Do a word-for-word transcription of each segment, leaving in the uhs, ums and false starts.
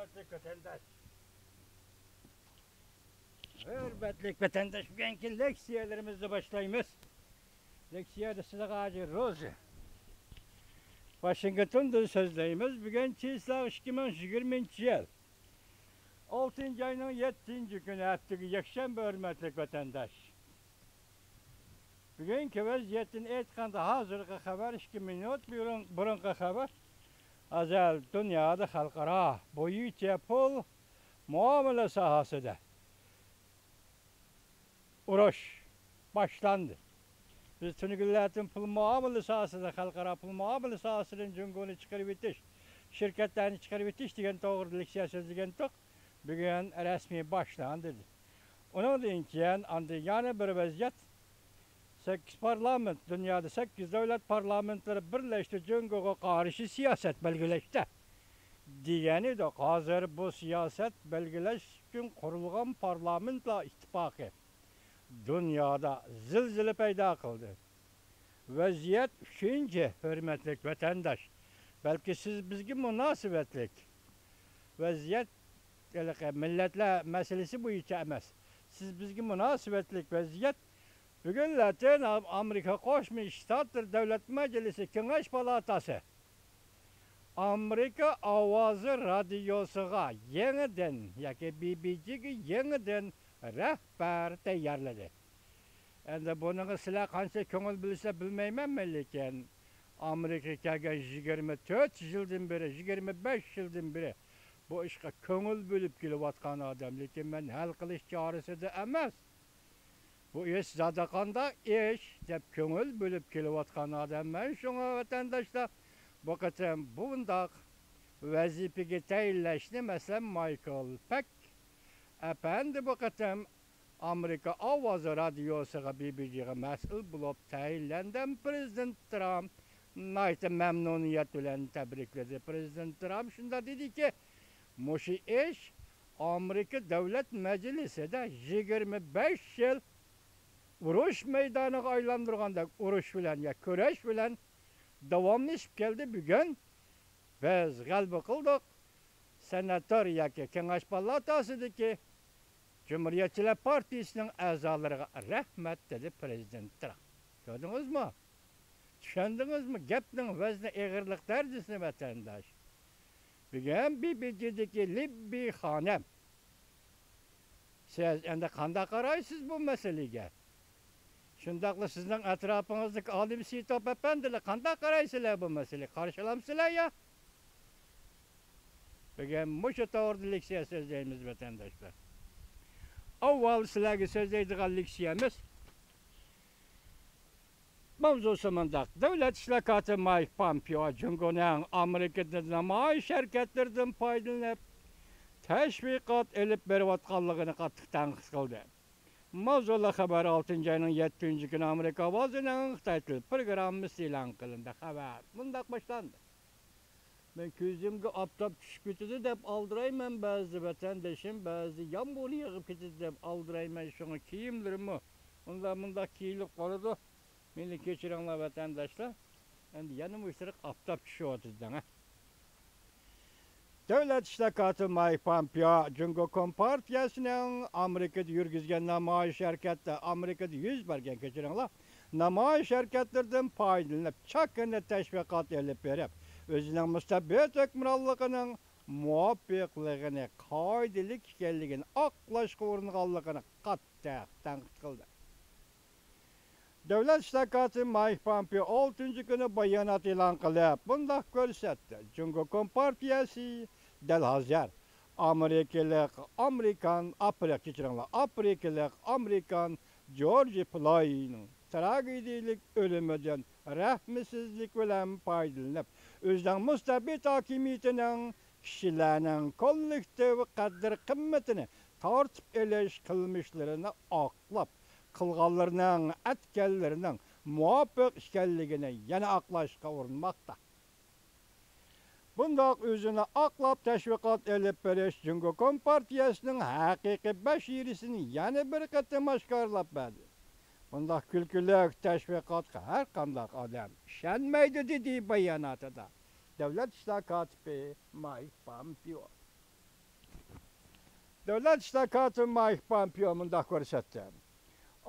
ھۆرمەتلىك ۋەتەنداش، ھۆرمەتلىك ۋەتەنداش، بۈگۈنكى لېكسىيەلىرىمىزنى باشلايمىز. لېكسىيەدە سىلىغا ھاجى روزى، ۋاشىنگتوندىن سۆزلەيمىز. بۈگۈن چىسلاۋ ئىككى مىڭ يىگىرمىنچى يىل، ئالتىنچى ئاينىڭ يەتتىنچى كۈنى، ھەپتىگە يەكشەنبە، ھۆرمەتلىك ۋەتەنداش. بۈگۈنكى ۋەزىيەتتىن ئېيتقاندا، ھازىرقى خەۋەر، ئىككى مىنۇت بۇرۇن، بۇرۇنقى خەۋەر. ھازىر دۇنيادا خەلقئارا بويىچە پۇل مۇئامىلە ساھەسىدە ئۇرۇش باشلاندى. بىز تۈنۈگۈنلەردىن پۇل مۇئامىلە ساھەسىدە، خەلقئارا پۇل مۇئامىلە ساھەسىدىن جۇڭگونى چىقىرىۋېتىش، شىركەتلەرنى چىقىرىۋېتىش دېگەن توغرىلىق لېكسىيە سۆزلىگەنتۇق. بۈگۈن رەسمىي باشلاندى. ئۇنىڭدىن كېيىن ئاندىن يەنە بىر ۋەزىيەت. سەككىز پارلامېنت، دۇنيادا سەككىز دۆلەت پارلامېنتلىرى بىرلەشتى جۇڭگوغا قارشى سىياسەت بەلگىلەشتە، دېگەن ئىدۇق. ھازىر بۇ سىياسەت بەلگىلەش ئۈچۈن قۇرۇلغان پارلامېنتلار ئىتتىپاقى دۇنيادا زىلزىلە پەيدا قىلدى. ۋەزىيەت ئۈچىنچى، ھۆرمەتلىك ۋەتەنداش، بەلكى سىز بىزگە مۇناسىۋەتلىك ۋەزىيەت، ھېلىقى مىللەتلەر مەسىلىسى بويىچە ئەمەس، سىز بىزگە مۇناسىۋەتلىك ۋەزىيەت. بۈگۈن لاتىن ئامېرىكا قوشما شتاتلىرى دۆلەت مەجلىسى كېڭەش پالاتاسى ئامېرىكا ئاۋازى رادىيوسىغا يېڭىدىن ياكى بى بى جىگە يېڭىدىن رەھبەر تەييارلىدى. ئەمدى بۇنىڭغا سىلەر قانچە كۆڭۈل بۆلىسىلەر بىلمەيمەنمەن، لېكىن ئامېرىكىغا كەلگەن يىگىرمە تۆت يىلدىن بېرى، يىگىرمە بەش يىلدىن بېرى بۇ ئىشقا كۆڭۈل بۆلۈپ كېلىۋاتقان ئادەم، لېكىن مەن ھەل قىلىش چارىسىدە ئەمەس. بۇ ئىش زادى قانداق ئىش دەپ كۆڭۈل بۆلۈپ كېلىۋاتقان ئادەممەن. شۇڭا ۋەتەنداشلار، بۇ قېتىم بۇنداق ۋەزىپىگە تەيىنلەشنى، مەسىلەن، مايكل پەك ئەپەندى بۇ قېتىم ئامېرىكا ئاۋازى رادىيوسىغا، بى بى جىغا مەسئۇل بولۇپ تەيىنلەندى. پىرېزىدېنت ترامپ ناھايىتى مەمنۇنىيەت بىلەن تەبرىكلىدى. پىرېزىدېنت ترامپ شۇنداق دېدىكى، مۇشۇ ئىش ئامېرىكا دۆلەت مەجلىسىدە يىگىرمە بەش يىل ئۇرۇش مەيدانىغا ئايلاندۇرغاندەك ئۇرۇش بىلەن يا كۈرەش بىلەن داۋاملىشىپ كەلدى. بۈگۈن بىز غەلىبە قىلدۇق. سېناتور ياكى كېڭەش پالاتاسىدىكى جۇمھۇرىيەتچىلەر پارتىيىسىنىڭ ئەزالىرىغا رەھمەت، دېدى پىرېزىدېنت ترامپ. كۆردىڭىزمۇ؟ چۈشەندىڭىزمۇ گەپنىڭ ۋەزنى، ئېغىرلىق دەرىجىسىنى، ۋەتەنداش؟ بۈگۈن بى بى جىدىكى لىببى خانىم، سىز ئەمدى قانداق قارايسىز بۇ مەسىلىگە؟ شۇنداقلا سىزنىڭ ئەتراپىڭىزدىكى ئالىم سېيىتوپ ئەپەندىلەر قانداق قارايسىلەر بۇ مەسىلىگە؟ قارشى ئالامسىلەر يا؟ بۈگۈن مۇشۇ توغرىدا لېكسىيە سۆزلەيمىز، ۋەتەنداشلار. ئاۋۋال سىلەرگە سۆزلەيدىغان لېكسىيەمىز ماۋزۇسى مۇنداق. دۆلەت ئىشلار كاتىپى مايك پامپېئو جۇڭگونىڭ ئامېرىكىدا نامايىش ھەرىكەتلىرىدىن پايدىلىنىپ، تەشۋىقات ئېلىپ بېرىۋاتقانلىقىنى قاتتىق تەنقىد قىلدى. ماۋزۇلۇق خەۋەر ئالتىنچى ئاينىڭ يەتتىنچى كۈنى ئامېرىكا ئاۋازىنىڭ خىتاي تىل پروگراممىسى ئېلان قىلىندى. خەۋەر مۇنداق باشلاندى. مەن كۆزۈمگە ئاپتاپ چۈشۈپ كېتىدۇ دەپ ئالدىرايمەن، بەزىدە ۋەتەندىشىم، بەزىدە يامغۇر يېغىپ كېتىدۇ دەپ ئالدىرايمەن، شۇڭا كىيىملىرىممۇ ئۇنداق مۇنداق كىيىلىپ قالىدۇ. مېنى كەچۈرۈڭلار ۋەتەنداشلار. ئەمدى يەنە مۇشۇ ئاپتاپ چۈشۈۋاتىدۇ دەڭە. دۆلەت ئىشلار كاتىپى مايك پامپېئو جۇڭگو كومپارتىيەسىنىڭ ئامېرىكىدا يۈرگۈزگەن نامايىش ھەرىكەتتە، ئامېرىكىدا يۈز بەرگەن، كەچۈرۈڭلار، نامايىش ھەرىكەتلىرىدىن پايدىلىنىپ، چاكىنا تەشۋىقات ئېلىپ بېرىپ، ئۆزىنىڭ مۇستەبىت ھۆكۈمرانلىقىنىڭ مۇۋاپىقلىقىنى، قائىدىلىك ئىكەنلىكىنى ئاقلاشقا ئۇرۇنغانلىقىنى قاتتىق تەنقىد قىلدى. دۆلەت ئىشلار كاتىپى مايك پامپېئو ئالتىنچى كۈنى بايانات ئېلان قىلىپ، بۇنداق كۆرسەتتى: جۇڭگو كومپارتىيەسى دەل ھازىر ئامېرىكىلىق، ئامېرىكان، ئاپرىق، كەچۈرۈڭلار، ئاپرىكىلىق، ئامېرىكان جورج فلويدنىڭ تراگېدىيەلىك ئۆلۈمىدىن رەھمسىزلىك بىلەن پايدىلىنىپ، ئۆزىنىڭ مۇستەبىت ھاكىمىيىتىنىڭ كىشىلەرنىڭ كوللېكتىپ قەدىر-قىممىتىنى تارتىپ ئېلىش قىلمىشلىرىنى ئاقلاپ، قىلغانلىرىنىڭ، ئەتكەنلىرىنىڭ مۇۋاپىق ئىكەنلىكىنى يەنە ئاقلاشقا ئۇرۇنماقتا. بۇنداق ئۆزىنى ئاقلاپ تەشۋىقات ئېلىپ بېرىش جۇڭگو كومپارتىيەسىنىڭ ھەقىقىي بەشىرىسىنى يەنە بىر قېتىم ئاشكارىلاپ بەردى. بۇنداق كۈلكىلىك تەشۋىقاتقا ھەر قانداق ئادەم ئىشەنمەيدۇ، دېدى باياناتىدا دۆلەت ئىشلار كاتىپى مايك پامپېئو. دۆلەت ئىشلار كاتىپى مايك پامپېئو مۇنداق كۆرسەتتى: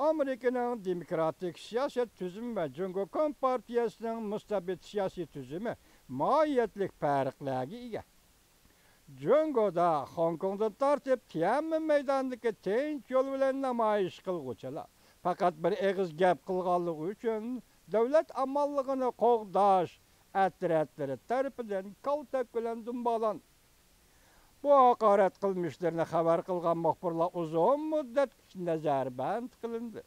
ئامېرىكىنىڭ دېموكراتىك سىياسەت تۈزۈمى ۋە جۇڭگو كومپارتىيەسىنىڭ مۇستەبىت سىياسىي تۈزۈمى ماھىيەتلىك پەرقلەرگە ئىگە. جۇڭگودا خوڭكوڭدىن تارتىپ تيەنئەنمېن مەيدانىدىكى تىنچ يول بىلەن نامايىش قىلغۇچىلار پەقەت بىر ئېغىز گەپ قىلغانلىقى ئۈچۈن دۆلەت ئامانلىقىنى قوغداش ئەترەتلىرى تەرىپىدىن كالتەك بىلەن دۇمبالاندى. بۇ ھاقارەت قىلمىشلىرىنى خەۋەر قىلغان مۇخبىرلار ئۇزۇن مۇددەتكىچە نەزەربەند قىلىندى.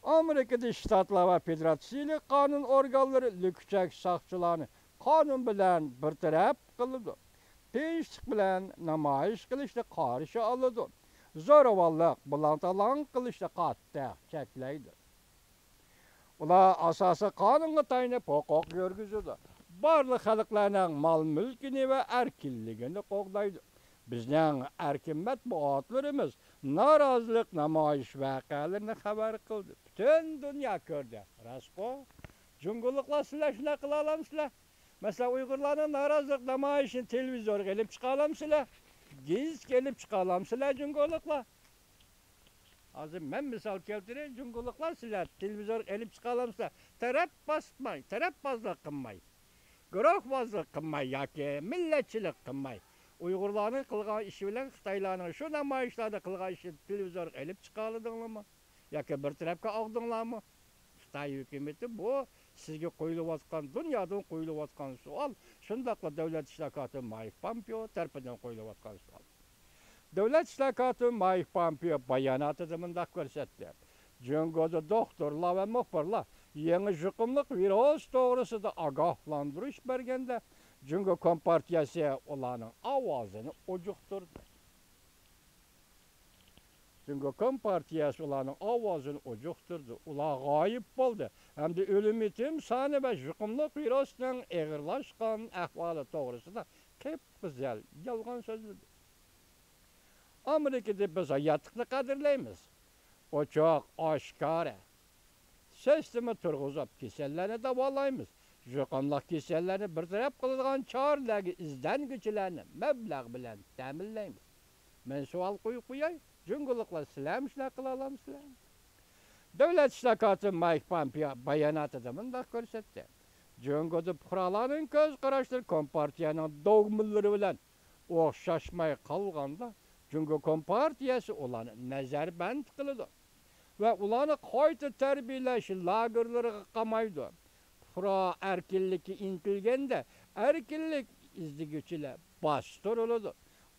ئامېرىكىدا شتاتلار ۋە فېدېراتسىيىلىك قانۇن ئورگانلىرى لۈكچەك ساقچىلارنى قانۇن بىلەن بىر تەرەپ قىلىدۇ. تىنچلىق بىلەن نامايىش قىلىشنى قارشى ئالىدۇ. زوراۋانلىق، بۇلاڭ-تالاڭ قىلىشنى قاتتىق چەكلەيدۇ. ئۇلار ئاساسىي قانۇنغا تايىنىپ ھوقۇق يۈرگۈزىدۇ. بارلىق خەلقلەرنىڭ مال-مۈلكىنى ۋە ئەركىنلىكىنى قوغدايدۇ. بىزنىڭ ئەركىن مەتبۇئاتلىرىمىز نارازىلىق نامايىش ۋەقەلىرىنى خەۋەر قىلدى. پۈتۈن دۇنيا كۆردى. راستقۇ؟ جۇڭگولۇقلار، سىلەر شۇنداق قىلالامسىلەر؟ مەسىلەن، ئۇيغۇرلارنىڭ نارازىلىق نامايىشىنى تېلېۋىزورغا ئېلىپ چىقالامسىلەر؟ گېزىتكە ئېلىپ چىقالامسىلەر، جۇڭگولۇقلار؟ ھازىر مەن مىسال كەلتۈرەي، جۇڭگولۇقلار، سىلەر تېلېۋىزورغا ئېلىپ چىقالامسىلەر؟ تەرەپبازلىق قىلماي، تەرەپبازلىق قىلماي، گۇرۇھۋازلىق قىلماي ياكى مىللەتچىلىك قىلماي، ئۇيغۇرلارنىڭ قىلغان ئىشى بىلەن خىتايلارنىڭ شۇ نامايىشلاردا قىلغان ئىشىنى تېلېۋىزورغا ئېلىپ چىقالىدىڭلارمۇ؟ ياكى بىر تەرەپكە ئاغدىڭلارمۇ؟ خىتاي ھۆكۈمىتى، بۇ سىزگە قويۇلۇۋاتقان، دۇنيادىن قويۇلۇۋاتقان سوئال، شۇنداقلا دۆلەت ئىشلار كاتىپى مايك پامپېئو تەرىپىدىن قويۇلۇۋاتقان سوئال. دۆلەت ئىشلار كاتىپى مايك پامپېئو باياناتىدا مۇنداق كۆرسەتتى: جۇڭگودا دوختۇرلار ۋە مۇخبىرلار يېڭى يۇقۇملۇق ۋىرۇس توغرىسىدا ئاگاھلاندۇرۇش بەرگەندە، جۇڭگو كومپارتىيەسى ئۇلارنىڭ ئاۋازىنى ئوجۇقتۇردى. جۇڭگو كومپارتىيەسى ئۇلارنىڭ ئاۋازىنى ئوجۇقتۇردى. ئۇلار غايىب بولدى ھەمدە ئۆلۈم يېتىم سانى ۋە يۇقۇملۇق ۋىرۇسنىڭ ئېغىرلاشقان ئەھۋالى توغرىسىدا قىپقىزىل يالغان سۆزلىدى. ئامېرىكىدا بىز ھاياتلىقنى قەدىرلەيمىز. ئوچۇق، ئاشكارا سىستېما تۇرغۇزۇپ، كېسەللەرنى داۋالايمىز. يۇقۇملۇق كېسەللەرنى بىر تەرەپ قىلىدىغان چارىلەرگە ئىزدەنگۈچىلەرنى مەبلەغ بىلەن تەمىنلەيمىز. مەن سوئال قويۇپ قوياي، جۇڭگولۇقلار، سىلەرمۇ شۇنداق قىلالامسىلەر؟ دۆلەت ئىشلار كاتىپى مايك پامپېئو باياناتىدا مۇنداق كۆرسەتتى: جۇڭگودا پۇقرالارنىڭ كۆز قاراشلىرى كومپارتىيەنىڭ دوگمىلىرى بىلەن ئوخشاشماي قالغاندا، جۇڭگو كومپارتىيەسى ئۇلارنى نەزەربەند قىلىدۇ ۋە ئۇلارنى قايتا تەربىيەلەش لاگېرلىرىغا قامايدۇ. پۇقرا ئەركىنلىككە ئىنتىلگەندە، ئەركىنلىك ئىزدىگۈچىلەر باستۇرۇلىدۇ.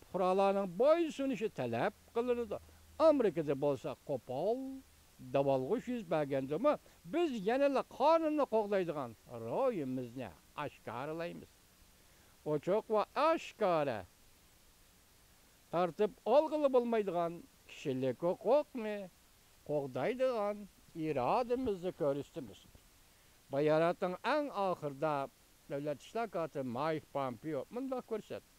پۇقرالارنىڭ بويسۇنۇشى تەلەپ قىلىنىدۇ. ئامېرىكىدا بولسا قوپال داۋالغۇش يۈز بەرگەندىمۇ، بىز يەنىلا قانۇننى قوغدايدىغان روھىمىزنى ئاشكارىلايمىز. ئوچۇق ۋە ئاشكارا تارتىپ ئالغىلى بولمايدىغان كىشىلىك ھوقۇقنى قوغدايدىغان ئىرادىمىزنى كۆرسىتىمىز. باياناتنىڭ ئەڭ ئاخىرىدا دۆلەت ئىشلار كاتىپى مايك پامپېئو مۇنداق كۆرسەتتى: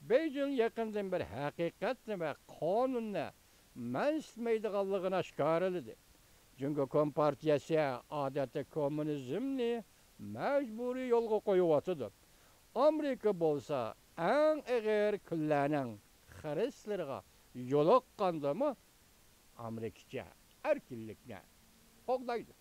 بېيجىڭ يېقىندىن بېرى ھەقىقەتنى ۋە قانۇننى مەنسىتمەيدىغانلىقىنى ئاشكارىلىدى. جۇڭگو كومپارتىيەسى ئادەتتە كوممۇنىزمنى مەجبۇرىي يولغا قويۇۋاتىدۇ. ئامېرىكا بولسا ئەڭ ئېغىر كۈنلەرنىڭ خىرىسلىرىغا يولۇققاندىمۇ، ئامېرىكىچە ئەركىنلىكنى قوغدايدۇ.